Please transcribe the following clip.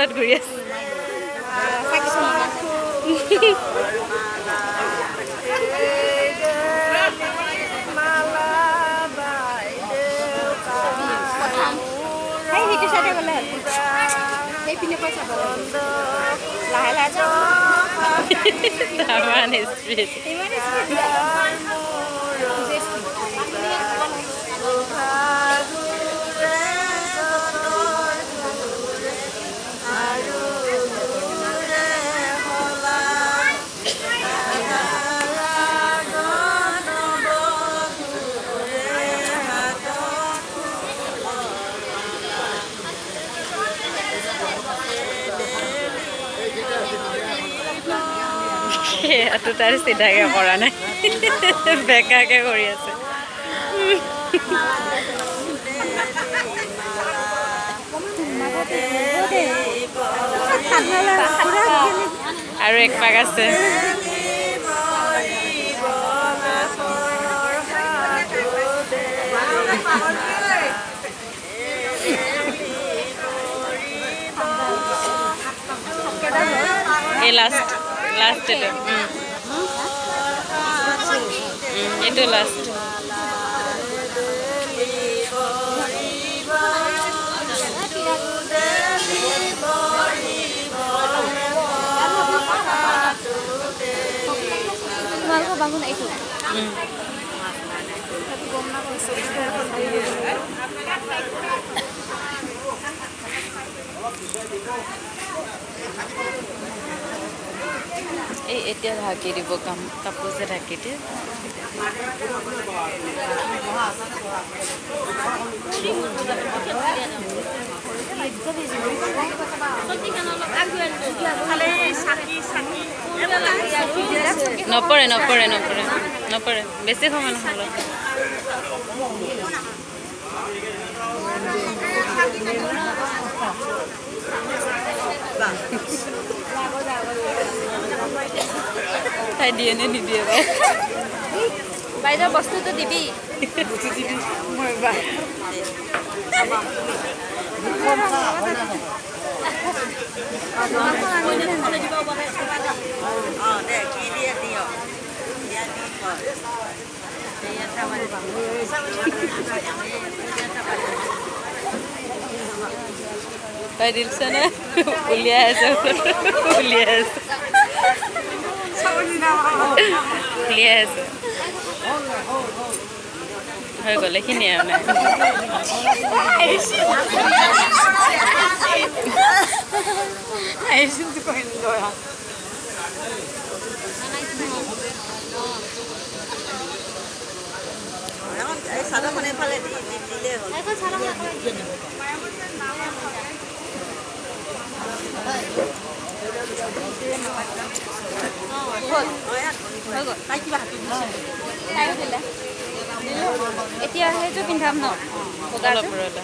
স্পীডত ঘূৰি আছে। সেইটো চাইডে গ'লে সেইপিনে পৰা চাব লাহে লাহে। ইমান স্পীড। ইমান স্পীড। সেয়াটো তাৰ চিধাকে কৰা নাই, বেকাকে কৰি আছে। আৰু এক পাক আছে। এই লাষ্ট লাষ্ট এইটো। এইটো লাষ্ট। তোমালোকৰ বাগুন এইটো। এই এতিয়া ঢাকি দিব, কাম কাপোৰ যে ঢাকি দিয়ে। নপৰে নপৰে নপৰে নপৰে, বেছি সময় নহয়। তাই দিয়ে নে নিদিয়ে বাৰু? বাইদেউ, বস্তুটো দিবি। তাই দিলছেনে? উলিয়াই আছে, উলিয়াই আছে, উলিয়াই আছে। হৈ গ'ল, এইখিনিয়ে আৰু নাই। চাদৰখন এইফালে দিলেই হ'ল। এতিয়া সেইযোৰ পিন্ধাম ন? অলপ ৰ'লা।